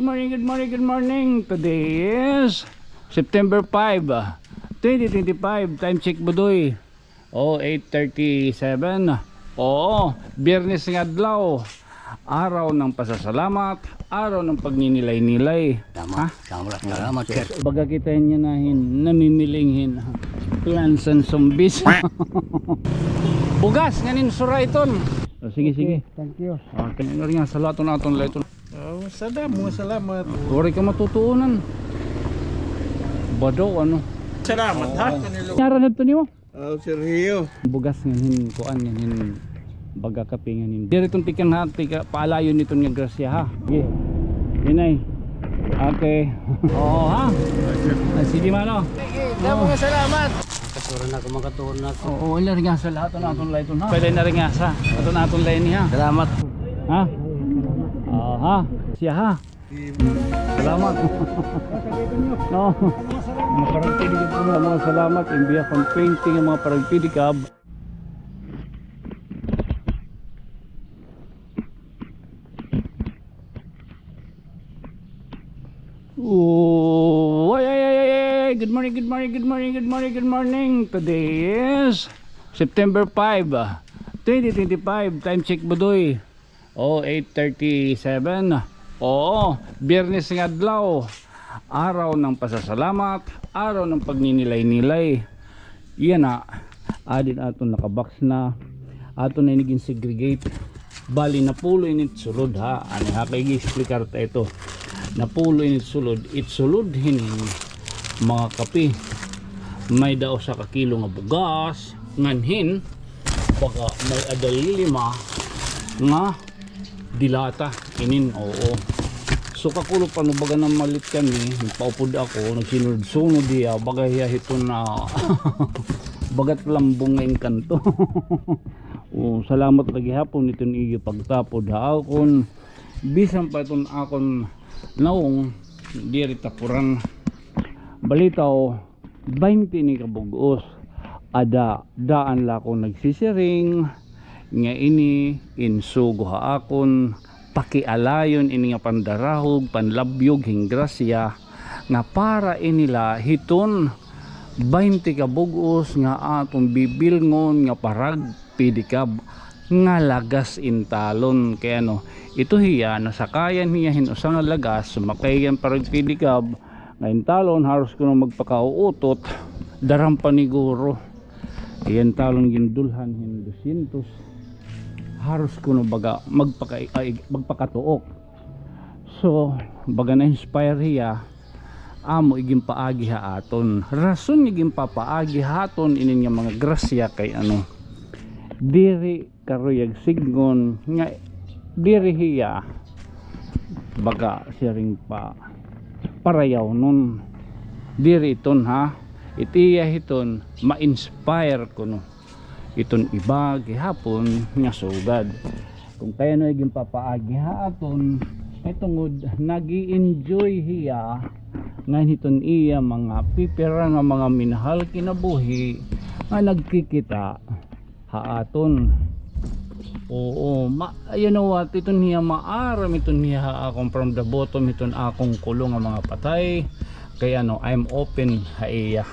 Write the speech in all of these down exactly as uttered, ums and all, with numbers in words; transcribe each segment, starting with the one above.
Morning, good morning, good morning. Today is September five, twenty twenty-five. Time check, Budoy. Oh, eight thirty-seven. Oo, Biyernes nga adlaw. Araw ng pasasalamat, araw ng pagninilay-nilay. Tama. Ha? Tama, salamat, sir. Baga kita niya na hin, namimiling hin plants and zombies. Bugas, nganin sura iton. Oh, sige, sige. Thank you. Okay, nga rin nga, salaton aton la iton. Oh, salamat, salamat. Wari ka matutuunan. Bado, ano? Salamat, ha? Oo. Kanilo. Nyaran na ito niyo? Oh, Sergio. Bugas nganin kuan, nganin baga kape nganin. Diri iton tikang ha, tika, paalayon niton nga grasya, ha? Sige. Inay. Okay. Oo, ha? Ah, sige, mano. Sige, damo nga salamat. Makaturon ako, makaturon ako. Oo, wala rin nga sa lahat, ano, aton la iton, ha? Pwede na rin nga sa, aton, aton la ini, ha? Salamat. Ha? Oo, ha? Siya, ha? Salamat. No. Mga paragpidikab ko na, mga salamat. Imbiya kong twenty nga mga paragpidikab. Oh, ay, ay, ay, ay, ay. Good morning, good morning, good morning, good morning, good morning. Today is September five, twenty twenty-five. Time check, Budoy. Oh, eight thirty-seven. Oo, Biyernes nga adlaw. Araw ng pasasalamat, araw ng pagninilay-nilay. Iya na, adin aton nakabox na. Aton na ini gin-segregate. Bali, napulo ini it sulod, ha. Ano, ha, kay gi-explicar ta ito. Napulo ini it sulod. It sulod hini mga kape. May-ada usa ka kilo nga bugas. Nganhin, baga may-ada lima nga de lata inin, oo. So, kakulop, ano, baga namalit kami, nagpaupod ako, nagsinunod-sunod hiya, baga hiya hiton na bagat lambong nga engkanto. O, salamat la gihapon iton iyo pagtapod ha akon. Bisan pa iton akon nawong, diri tapuran. Balitaw, baynte ini kabug-os. Ada, daan la ako nagsisiring nga ini in sugo ha akon pakialayon ini nga pandarahog, panlabyog hin grasya nga para ini la hiton baynte kabug-os nga aton bibilngon nga parag- pidikab nga lagas in talon. Kay ano, ito hiya, nasakayan hiya hin usa nga lagas, sumakay hiya hin paragpidikab, nga in talon, haros kuno magpakauutot, daran paniguro. Iya in talon gindulhan hin dosyentos. Haros kuno baga magpaka-, ay, magpakatuok. So, baga na-inspire hiya, amo iginpaagi ha aton. Rason nga ginpapaagi ha aton inin nga mga grasya kay ano, diri karuyag sidngon nga diri hiya baga siring pa parayawnon. Diri iton, ha. It iya hiton ma-inspire kuno iton iba gihapon nga sugad. Kon kay ano iginpapaagi ha aton, kay tungod nag-i-enjoy hiya ngan hiton iya mga pipira nga mga minahal kinabuhi nga nagkikita ha aton. Oo, ma-, you know what, iton hiya maaram, iton hiya ha akon from the bottom, iton akon kulong nga mga patay. Kay ano, I'm open ha iya.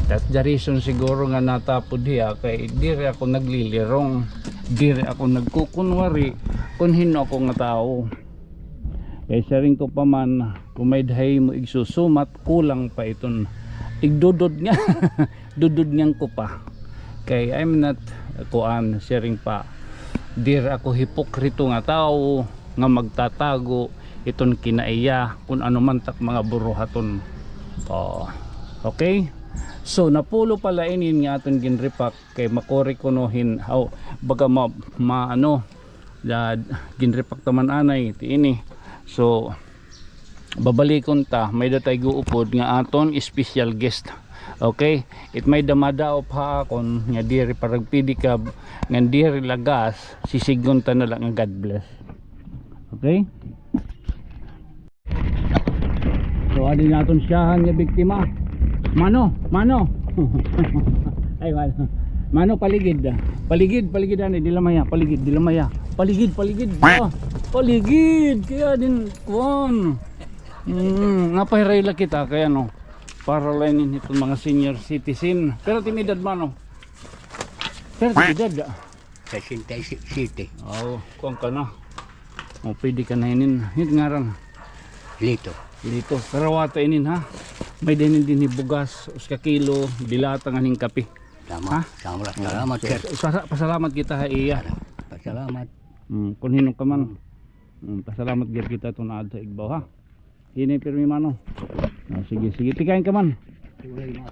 That's the reason siguro nga natapod hiya, kay diri ako naglilirong, diri ako nagkukunwari kon hin-o ako nga tawo. Kay siring ko pa man, kon may-ada himo igsusumat, kulang pa iton igdudod nga, dudod ngan ko pa. Kay I'm not, kuan, siring pa, diri ako hipokrito nga tawo nga magtatago iton kinaiya kon ano man tak mga buruhaton. Oh, okay? So, napulo pala inin nga aton ginrepack kay makuri kuno hin, aw, baga ma-, ma-, ano, da-, ginrepack ta man anay, ti ini. So, babalikon ta, may-ada tay guupod nga aton special guest. Okay? It may-ada madaop ha akon nga diri paragpidikab, ngan diri lagas, sisidngon ta na la nga God bless. Okay? So, adi na aton siyahan nga biktima. Mano, mano. Ay, mano. Mano, paligid. Paligid, paligid, ani, dila maya, paligid, dila maya. Paligid, paligid. Ah, paligid. Kay adin, kuan. Mm, napahirayo la kita kay ano, para la ini hiton mga senior citizen. Pero it im edad, mano? Pero it im edad, ah. Sesenta y siete. Aw, kuan ka na. O, pwede ka na hinin. Hit ngaran. Lito. Lito. Karawata inin, ha? May-ada hinin dinhi bugas, usa ka kilo, dilata ngan hin kape. Salamat. Ha? Salamat, salamat, sir. Sa-, sa-, pasalamat kita ha iya. Pasalamat. Mm, kun hin-o ka man. Mm, pasalamat gihap kita iton aadto ha igbaw, ha? Hinay pirmi, mano. Ah, sige, sige. Tikain ka man.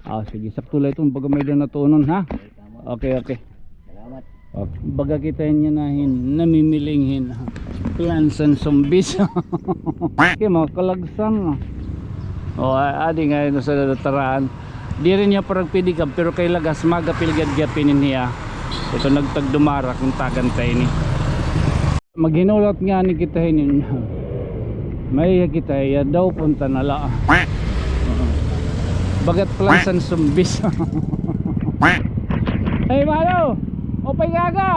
Ah, sige. Sakto la iton. Baga may-ada natuonon, ha? Okay, okay. Salamat. Okay. Baga kita niyan na hin, namimiling hin plants and zombies. Okay, mga kalagsan. O, a-, adi nga yun sa dataraan. Diri niya paragpidikab, pero kay lagas, magapil gad gihap inin hiya. Ito nagtagdumara kung tagan ta ini. Maghinulat ngani kita hinin. May kita iya daw punta na la. Bagat plansan sumbis. Hey, mano! Upay ka ka!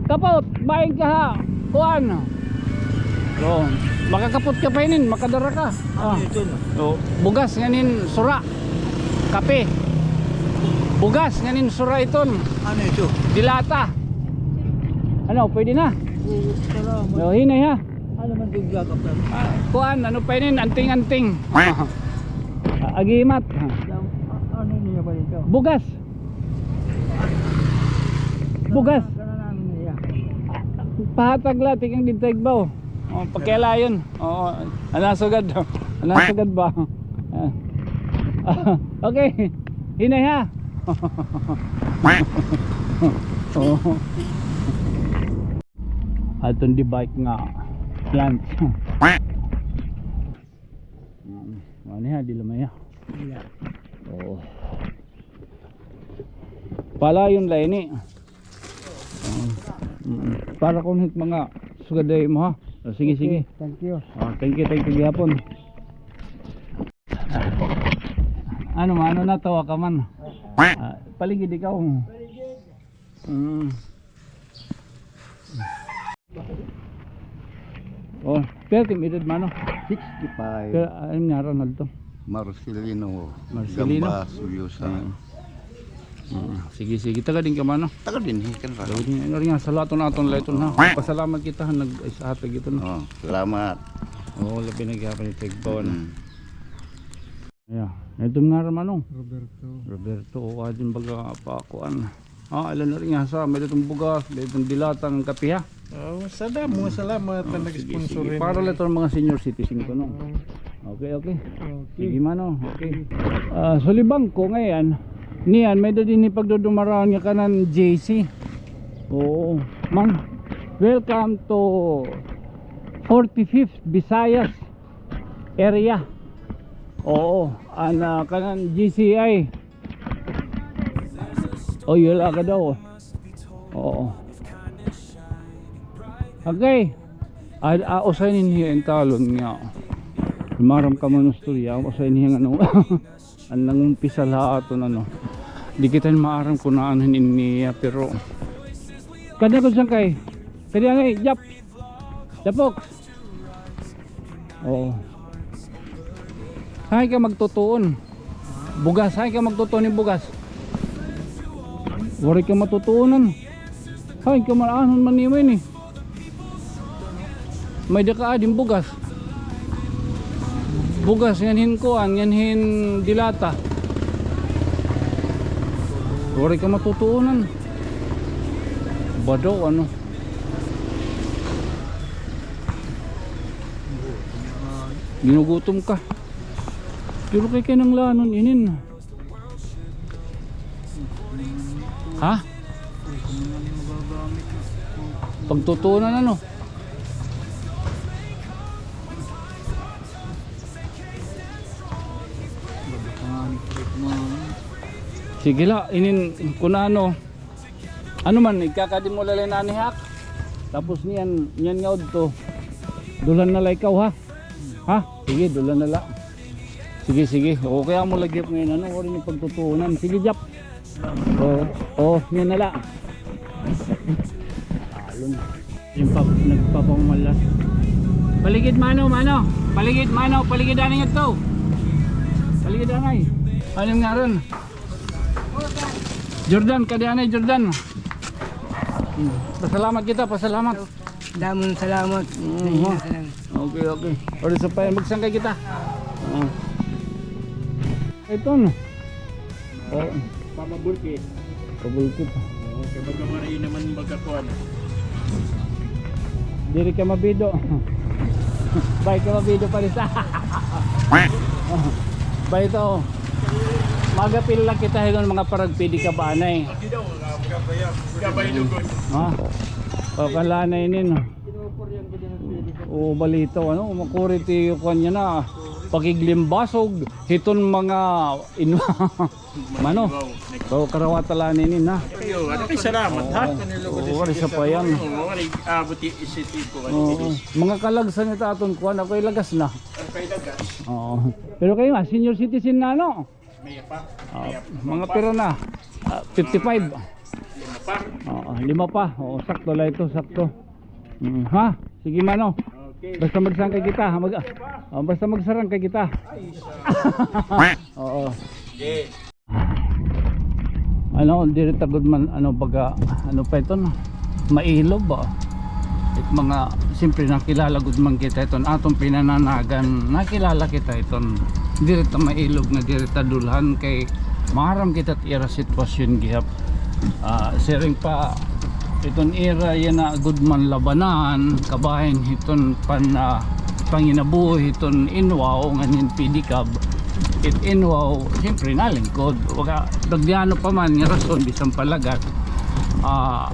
Kapot! Bain ka ha! Kuan! So, makakapot ka pa hinin, makadara ka. Ah. Ano ito, no? So, bugas nganin sura. Kape. Bugas, nganin sura iton. Ano ito? Dilata. Ano, pwede na? Oo, salamat. O, hinay ha. Ano man itong gagawin? Ah, kuan, ano pa inin? Anting-anting. Ah, agimat. Yung, a-, ano niya ba ito? Bugas. Bugas. Ganun, ganun, ano niya? Pahatag la, tikang didto igbaw. O, pagkailayon. Oo. Ana sugad. Ana sugad ba? Ah. Okay. Hinay ha. Oo. Aton di bike nga plant. Mm, ano ha, di lamay ha. Iya. Oo. Palayon la ini. Mm. Para kun hit mga sugad ha imo, ha? O, sige, sige. Thank you. O, thank you, thank you gihapon. Ano man, ano, natawa ka man? Ah, paligid ikaw. Mm. O, pero it im edad, mano? Sixty-five. Pero, ah, ano ngaran na ito? Marcelino. Marcelino? Gamba, Suyosa. Mm. Mm. Sige, sige. Taga dinhi ka, mano? Taga dinhi, kan ra. Taga dinhi. Ano rin nga, sa lahat naton, lahat na. Pasalamat kita, nag-, isa hatag ito, no? O, salamat. O, labi na gihapon ito, igbaw na. Mm. Yeah. Ito ngaran, mano? Roberto. Roberto, o, adin baga pa kuan. Ah, ilan na rin nga sa, may-ada iton bugas, may-ada iton dilata ngan kape, ha? O, salamat, salamat na nag-sponsor rin. Para la iton mga senior citizen kuno. Okay, okay. Okay. Sige, mano. Okay. Ah, sulibangko ngay-an. Niyan, may-ada dinhi pagdudumaraan nga kanan J C. Oo. Man, welcome to forty-fifth Visayas area. Oo, an, ah, kanan G C I. O, yun la ka daw. Oo. Okay. Ah, ah, usa ini hiya an talon nga. Maaram ka man istorya, usa ini hiya nga ano. An nangumpisa la aton, ano. Di kita maaram kun ano ini niya, pero kada ko sangkay. Kadi angay, Jap. Japok. Oo. Hain ka magtutuon? Bugas, hain ka magtutuon hin bugas? Waray ka matutuonan. Hain ka man, aanhon man nimo ini? May-ada ka adin bugas. Bugas, ngan hin kuan, ngan hin dilata. Waray ka matutuonan. Bado, ano? Ginugutom ka. Pero kay kinahanglanon inin. Ha? Pagtutuonan, ano? Sige la, inin kun ano. Ano man, ikakadi mo la la ini hak. Tapos niyan, niyan nga udto. Dulhan na la ikaw, ha? Ha? Sige, dulhan na la. Sige, sige. O, kay amo lagi ngay-an, ano, waray ni pagtutuonan. Sige, Jap. O, o, niyan na la. Alon. Yung pag-, nagpapamalas. Paligid, mano, mano. Paligid, mano, paligid anay ngadto. Paligid anay. Ano nga ron? Jordan, kadi anay, Jordan. Hmm. Pasalamat kita, pasalamat. Damo nga salamat. Mm, ha? Salamat. Okay, okay. Ori sa pa, magsangkay kita. Ah. Ito na. Oh. Pamabulkit. Pabulkit. Oo, kay baga maray naman magkakuan. Diri ka mabido. Bay ka mabido pa rin sa. Bay to. Magapil la kita hiton mga paragpidi ka ba anay. Kabay lugod. Ha? O, kalanay nin. O, balito, ano? Makuri ti kuan niya na. Pakiglimbasog hiton mga ino. Mano? So, karawata la nini na. Ayo, ano kay salamat, ha? Oo, waray sa payan. Oo, waray abot i-, isip ko, ano, oo. Mga kalagsan ito aton kuan, ako ilagas na. Ang kay lagas. Oo. Pero kayo nga, senior citizen na, no? May pa. Ah, may pa. Mga pira na? Ah, fifty-five. Lima pa. Oo, lima pa. Oo, sakto la ito, sakto. Mm, ha? Sige, mano. Okay. Basta magsarangkay kita, ha? Mag-, oh, basta magsarangkay kita. Ay, isa. Oo. Sige. Ano, diri ta gud man, ano, baga, ano pa ito, no? Mailob, ah. It mga, siyempre, nakilala gud man kita iton aton pinananagan, nakilala kita iton. Diri ta mailob nga diri ta dulhan kay maaram kita it ira sitwasyon gihap. Ah, siring pa, iton ira yana gud man labanan, kabahin hiton pan, ah, panginabuhi hiton inwaw ngan hin pedicab. It inwaw, siyempre, nalingkod. Waray, dagdiano pa man nga rason, bisan pa lagas. Ah,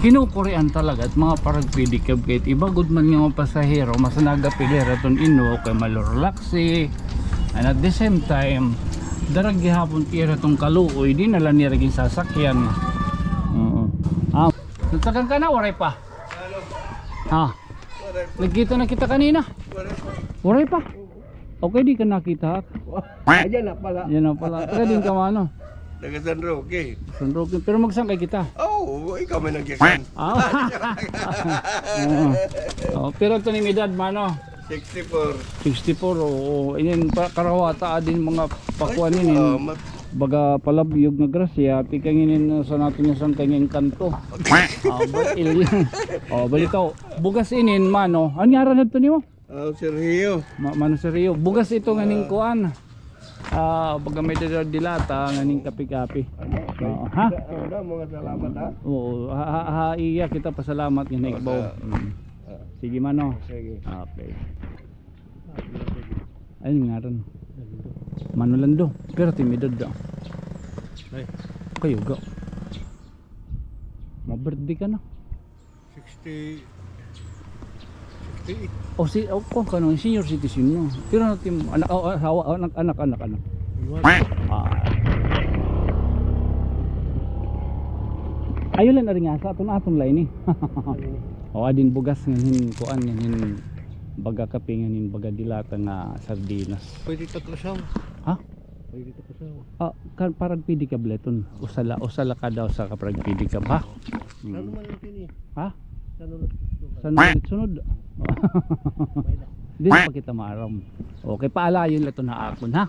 kinukurian talaga it mga paragpedicab kay it iba gud man nga mga pasahero, mas nagapil hira hiton inwaw kay malurlaksi. And at the same time, dara gihapon it ira hiton kaluoy, dinala nira gin sasakyan. Oo. Ah, nagtagan ka na, waray pa? Ha? Nagkita na kita kanina? Waray pa. Okay, di ka nakita. Ayan na pala. Yan na pala. Taga din ka, mano? Taga San Roque. San Roque. Pero magsangkay kita. Oo, ikaw may nagyakan. Ah. Oo. Oh, pero ito ni edad, mano? Sixty-four. Sixty-four, oo. Inin pa, karawata, adin mga pakuan inin. Ay, salamat. Baga palabyog nga grasya, tikang inin sa naton nga sangkay nga engkanto. Ah, ba, il-, oh, balitaw. Bugas inin, mano. Ano nga aran adto nimo? Ah, Sergio. Ma-, Mano Sergio. Bugas ito nga nin kuan. Ah, baga may dala-, dilata nga nin kape-kape. Ano? Oo, ha? Ano na, mga salamat, ha? Oo, ha, ha, ha, iya kita pasalamat nga naigbaw. Mm. Ah. Sige, mano. Sige. Okay. Ayun nga ron. Mano Lando. Pero timidad daw. Ay. Kayo ga. Ma-birthday ka na. Sixty, sixty-eight. O si, o, kung kanang senior citizen, no? Pero na tim-, anak, o, asawa, anak, anak, anak, anak. Iwan. Ah. Ayo lang na rin nga sa aton, aton line, eh. Ano ni? O, adin bugas nga hin, kuan, nga hin, baga kape, nga hin, baga dilata nga sardinas. Pwede ta kasaw. Ha? Pwede ta kasaw. Ah, kan paragpedicab la iton. Usa la, usa la kada usa ka paragpedicab, ha? Ano man ang kini? Ha? San ulit sunod? San ulit sunod? Di na pa kita maaram. Okay, paalayon la iton ha akon, ha?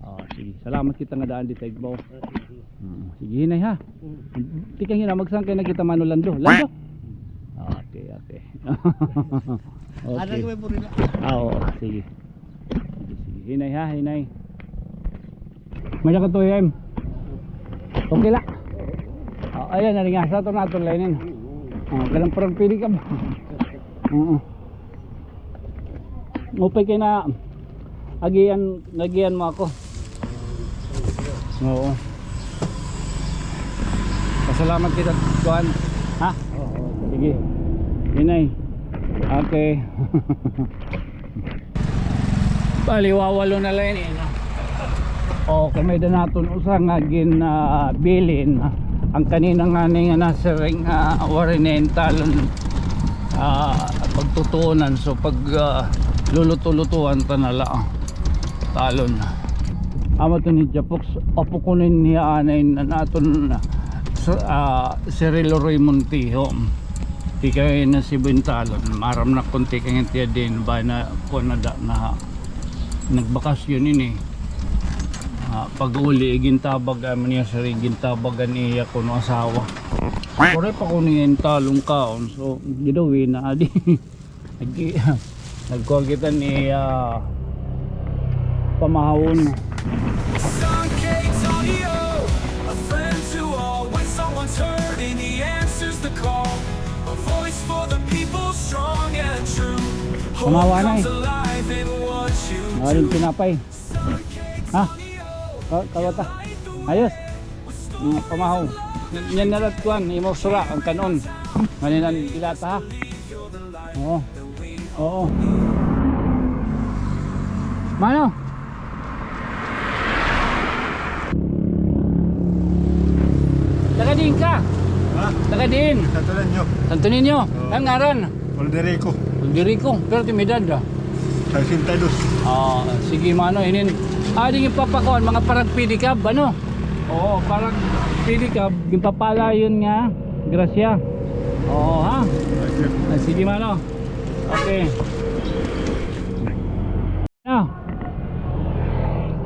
Oh, sige. Salamat kita nga daan dida igbaw. Ah, sige. Mm, sige, hinay, ha? Mm. Tikang hinay, magsangkay na kita, Mano Lando. Lando? Okay, okay. Okay. Ano may burina? Ah, oo, sige. Sige, hinay ha, hinay. Maya ka to, Em. Okay la. Oh, ayan, na rin nga. Sa ato na ato, Lenin. Oh, ganun parang pili ka ba? Oo. Upay kay na agian, nagian mo ako. Oo. Pasalamat kita, kuan. Ha? Oo. Sige. Inay. Okay. Bali, wawalo na la ini, no? O, kay may-ada naton usa nga gin, ah, bilin. An kanina ngani nga nasiring, ah, waray na in talon, ah, pagtutuonan. So, pag, ah, luluto-lutuan ta na la, ah, talon. Amo to ni Japox, apo ko nin niya anay na naton, ah, sa, ah, si Rilo Raymond Tiho. Tikang na si Bintalon, maaram na kon tikang tiya din, ba na, kuan na da, na, nagbakasyon ini. Ah, pag-uli, igintabag, amo niya, sir, igintabag an iya kuno asawa. Kuray pa kuno niya in talong kaon, so, gidawi na, adi. Nag-, nagkuha kita ni, ah, pamahawon. Sun K Tonio, a friend to all. When someone's hurting, he answers the call. A voice for the people, strong and true. Hope comes alive in what you do. Pamahaw anay. Maraming tinapay. Ha? Ka-, kawata. Ayos. Mm, pamahaw. Yan na la kuan, imo sura, an kan-on. Nganin an dilata, ha? Oo. Oo. Mano? Taga diin ka? Ha? Taga diin? Santo Niño. Santo Niño. Oo. An ngaran? Alderico. Alderico, pero timidad, ah. Sesenta y dos. Ah, sige, mano, inin. Ah, di nga papakuan, mga parag-pedicab, ano? Oo, parag-pedicab, ginpapalayon nga grasya. Oo, ha? Thank you. Ah, sige, mano. Okay. Ah.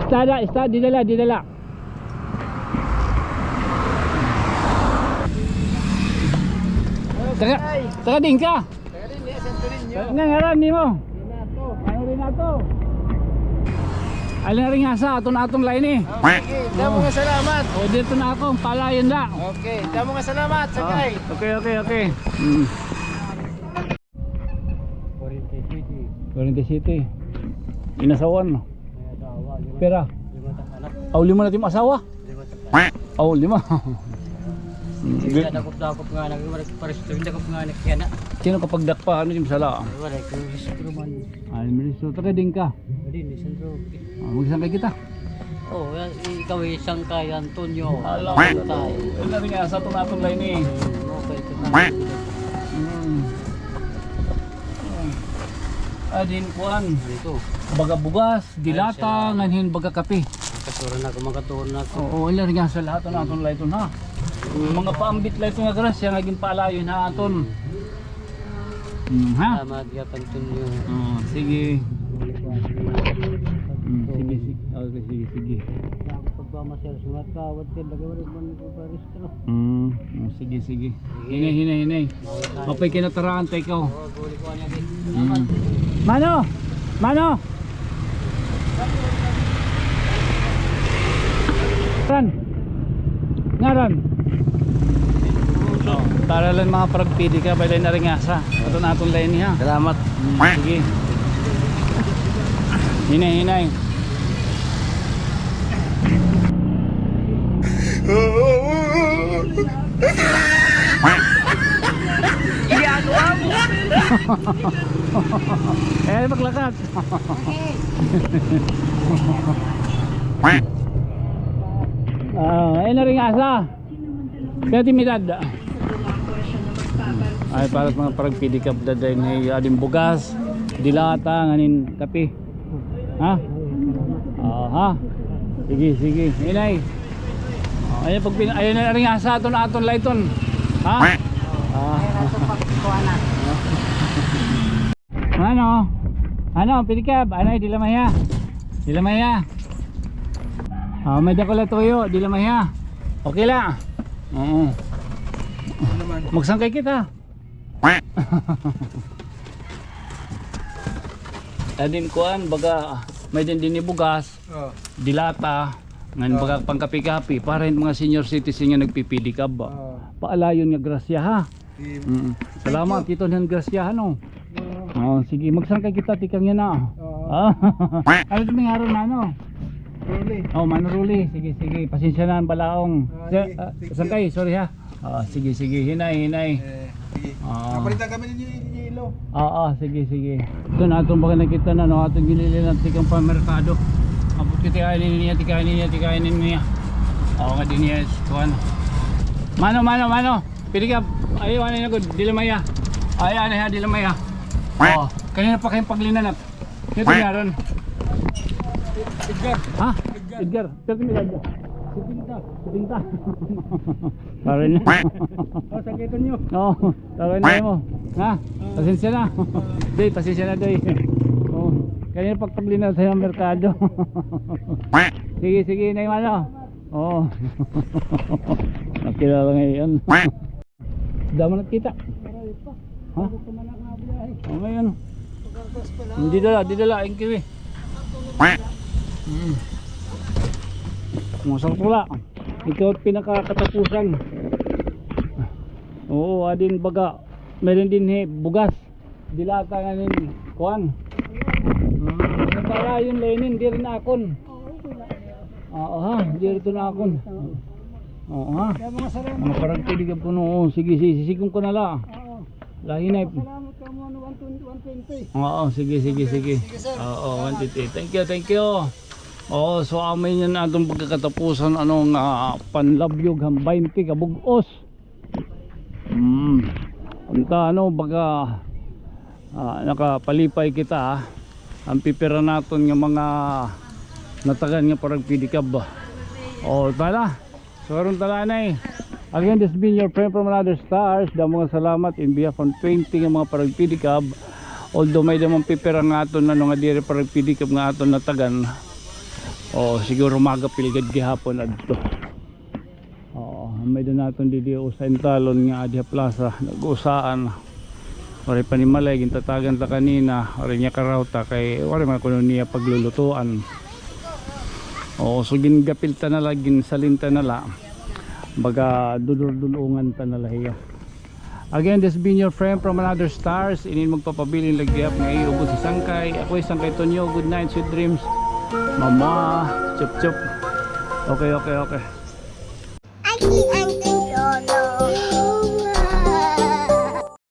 Istada, istada, didala, didala. Taga, taga diin ka? Taga diin, eh, Santo Niño. Nga ngaran nimo? Renato. Ano, Renato? Alin na rin nga sa aton, aton lain, eh. Okay, damo nga salamat. O, dito na ako, palayon na. Okay, damo nga salamat, sakay. Ah, okay, okay, okay. Mm. Forty-seven. Forty-seven. Inasawan, no? May asawa, lima. Pera? Lima ta anak. Aw, lima na it imo asawa? Lima ta anak. Aw, lima. Hindi, dakop-dakop nga anak, wala pares, dakop nga anak, kaya na. Sino kapag dakpa, ano it imo sala? Wala, kung gusto man. Ay, ministro, taga diin ka? Taga diin, San Roque. Ah, magsangkay kita. Oh, yan, ikaw, isang kay Antonio. Ala, kay. Ano rin nga, sa aton, aton lain, eh. Mm, okay, ito na. Mm. Ah, din kuan. Ito. Baga bugas, dilata, ay, salamat. Nganhin baga kape. Makasura na ako, makatuon na ako. Oo, ila rin nga sa lahat, ano, aton lain, ha? Mm. Mga paambit lain nga grasya, nga ginpalayon, ha, aton. Mm, ha? Salamat, Gap Antonio. Oo, sige. Mm, sige, sige. Okay, sige, sige. Ako pagpamasyal sa mga kawat, kaya lagi wala man nagpaparehistro. Mm, oh, sige, sige. Hinay, hinay, hinay. Mapay kinataraan ta ikaw. Oo, guli ko niya, di. Mm. Mano! Mano! Ngaran. Ngaran. Oh, tara lang mga parag-pedicab, balay na rin nga sa. Aton, aton lain niya. Salamat. Hmm, sige. Hinay, hinay. Ginagawa mo. Eh, maglakat. Ah, ay na rin asa. Kaya timidad. Ay, para sa mga parag-pedicab daday ni ading bugas, dilata, nganin kape. Ha? Aha. Sige, sige. Inay. Oh, ayan, pag pin-, ayan na rin nga sa aton, aton layton. Ha? Ah. Ano? Ano, pedicab? Ano, dila mahiya? Dila mahiya. Ah, may dako la tuyo, dila mahiya. Okay la. Oo. Ano naman? Magsangkay kita. Adin kuan, baga, may din, din ni bugas, oh, dilata, ngan, oh, baga pangkapi-kapi, para hin mga senior citizen nga nagpipidikab ba. Oh. Paalayon nga grasya, ha? Sige. Mm. Salamat, thank you. Ito nga grasya, ano? Oo. Oh, sige, magsangkay kita tikang yana. Oo. Ah. Ano it imo ngaran, Mano? Rolly. Oh, Mano Rolly. Sige, sige. Pasensya na an balaong. Ah, sige. Sir, ah, thank you. Sangkay, sorry ha. Ah, sige, sige. Hinay, hinay. Eh, sige. Ah. Napalitan kami ninyo yung yelo. Oo, sige, sige. Ito na, itong baga nakita na, no? Atong ginilinan tikang pamerkado. Abot ka, tikainin niya, tikainin niya, tikainin niya. Oo, nga din niya, kuhan. Mano, Mano, Mano. Pwede ka, ayaw, ano na gud, dila mahiya. Ayaw, ano ha, dila mahiya. Oh, kanina pa kayong paglinanap. Ito nga ron. Edgar. Ha? Edgar. Edgar. Pero kami Edgar. Subinta. Subinta. Pare na. O, sakit niyo. Oo, pare na mo. Ha? Pasensya na. Doy, pasensya na, Doy. Oo. Kanina pagpaglinaw sa merkado. Sige, sige, Nay Malo. Oo. Nakilala ngayon. Damo na kita. Aray pa. Ha? Bago pa man ako nga biyahe. O, ngayon. Pagkargas pa lang. Hindi dala, di dala, ang kiwi. Mm. Masarap pala. Ito at pinakakatapusan. Oo, adin baga. Meron din, he, bugas. Dilata nga nin kuan. Mm. Para yun, Lenin, diri na akon. Oo, ha, diri to na akon. Oo, ha. Kaya mga salamat. Mga parang tiligab ko, no. Oo, sige, sige, sisikon ko na la. Oo. Lahi na. Salamat ka mo, one twenty, one twenty. Oo, sige, sige, sige. Sige, sir. Oo, one twenty. Thank you, thank you. Oo, so amo ini an aton pagkakatapusan, ano, nga panlabyog han baynte ka bug-os. Mm. Unta, ano, baga, ah, nakapalipay kita, ah. An pipira naton nga mga natagan nga paragpidikab. O, tala. So, karon tala, Nay. Again, this has been your friend from another stars. Damo nga salamat in behalf on twenty nga mga paragpidikab. Although may-ada man pipira nga aton, ano, nga diri paragpidikab nga aton natagan. O, siguro magapil gad gihapon adto. Oo, may-ada naton didi usa intalon nga adi ha plaza, nag-usaan. Waray pa ni Malay, gintatagan ta kanina, waray niya karawta kay waray man kuno niya paglulutuan. Oo, so gingapil ta na la, ginsalin ta na la. Baga dudurdulungan ta na la hiya. Again, this been your friend from another stars. Inin magpapabilin la gihap nga iubos si Sangkay. Ako hi Sangkay Tonyo. Good night, sweet dreams. Mama, chup chup. Okay, okay, okay.